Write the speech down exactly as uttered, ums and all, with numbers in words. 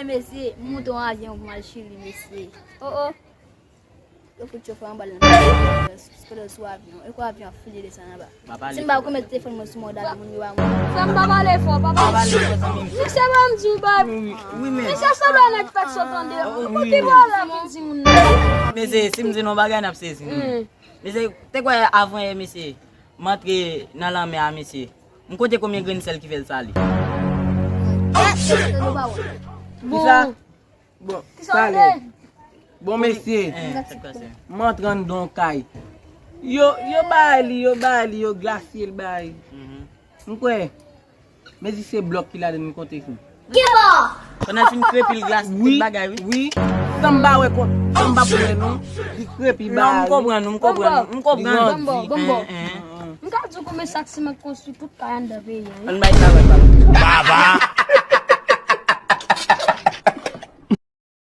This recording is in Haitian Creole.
Mesye, m monte yon avyon pou m al Chili, mesye. Oh, oh. Yo fout chofè anba l nan pandan sou avyon. E kwa avyon ap file desann anba. Si m pa konmèt telefòn mwen sou mòd avyon, moun yo pa mwen. Frè m, pa pale fò, pa pale. Misye pa m di w pa. Misye sanble nèg fèk sot tande. Ou ki pale pou di moun nan. Mesye, si m di nou bagay, n ap sezi. Mesye, te kwè avan yè, mesye, m antre nan lanmè a, mesye. M konte konbyen grenn sèl ki fè l sale. Bon. Bon, talè. Bon, mesye, m antre anndan yon kay. Yo, yo bay li, yo bay li, yo glasye l bay. M kwè, mezi se blòk ki ladan, m konte fou. Pandan l fin krepi l glas tout bagay, wi. Wi, san m pa wè kont, san m pa wè non, li krepi bay. Non, m konprann, m konprann, m konprann. Bòmbò, bòmbò. M ka di w konbyen sak siman k konstwi tout kay anndan peyi a, wi. Ann bay sa wè, papa.